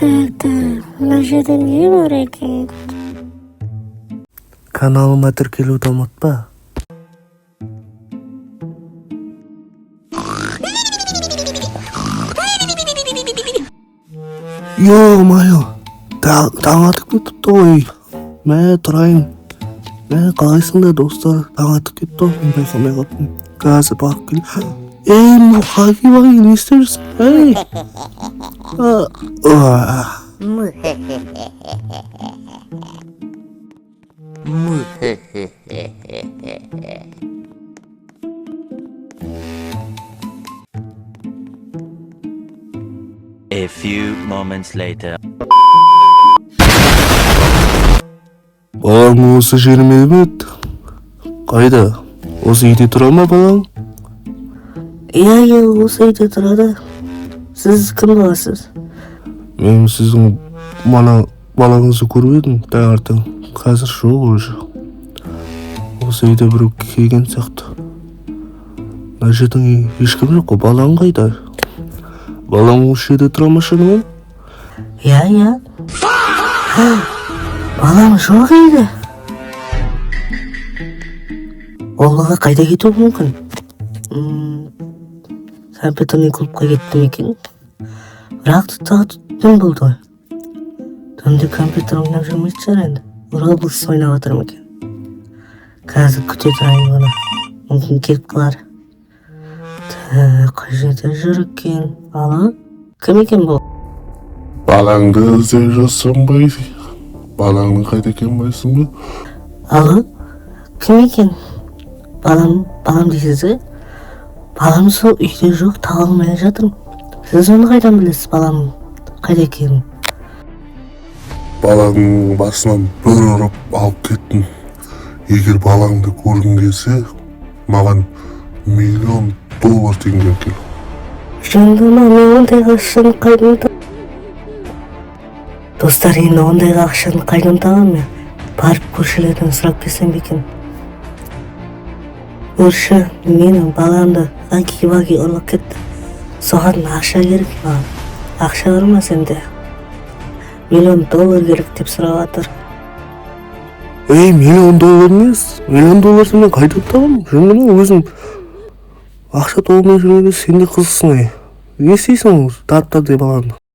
Так, так, мына жерде не бар екен? Каналыма тіркелуді ұмытпа. Ё-моё, таң атып кетіпті ғой. Мә, тұрайын. Мә, қалайсыңдар, достар? Таң атып кетті ғой, мен байқамай қалыппын. Қазір барып кел. Ей, мынау Хаги Ваги, не істеп жүрсің? Ей! А, а. A few moments later. Балаң осы жеріме еді? Қайда? Осы үйде тұра ма балаң? Иә, осы үйде тұрады. Сіз кім боласыз? Мен сіздің мана балаңызды көріп едім таңертең. Қазір жоқ уже. Осы үйде біреу келген сияқты. Мына жердің ешкім жоқ қой. Балаң қайда? Балаң осы жерде тұра ма шынымен? Иә. Балам жоқ еді. Ол бала қайда кетуі мүмкін? Компьютерный клубқа кетті ме екен? Бірақ тағы түн болды ғой. Түнде компьютер ойнап жүрмейтін шығар енді. Роблокс ойнап жатыр ма екен? Қазір күте тұрайын оны. Мүмкін келіп қалар. Так, қай жерде жүр екен? Алло? Кім екен бұл? Балаңды іздеп жүрсің бе? Балаңның қайда екенін білесің бе? Алло? Кім екен? Балам, балам дейсіз бе? Балам сол үйде жоқ, таба алмай жатырмын. Сіз оны қайдан білесіз, балам қайда екенін? Балаңның басынан бір ұрып алып кеттім. Егер балаңды көргің келсе, маған 1 миллион доллар теңге әкел. Жынды ма, мен ондайға ақшаны қайдан Достар, енді ондайға ақшаны қайдан табамын мен? Барып көршілерден сұрап келсем бе екен? Көрші, менің баламды Хаги Ваги ұрлап кетті. Соған ақша керек маған. Ақша бар ма сенде? 1 миллион доллар керек деп сұрап жатыр. Ей, 1 миллион доллар емес. 1 миллион долларды мен қайдан табамын? Жынды ма, өзім ақша таба алмай жүргенде сен де қызықсың, ей. Не істейсің таптардай баланы?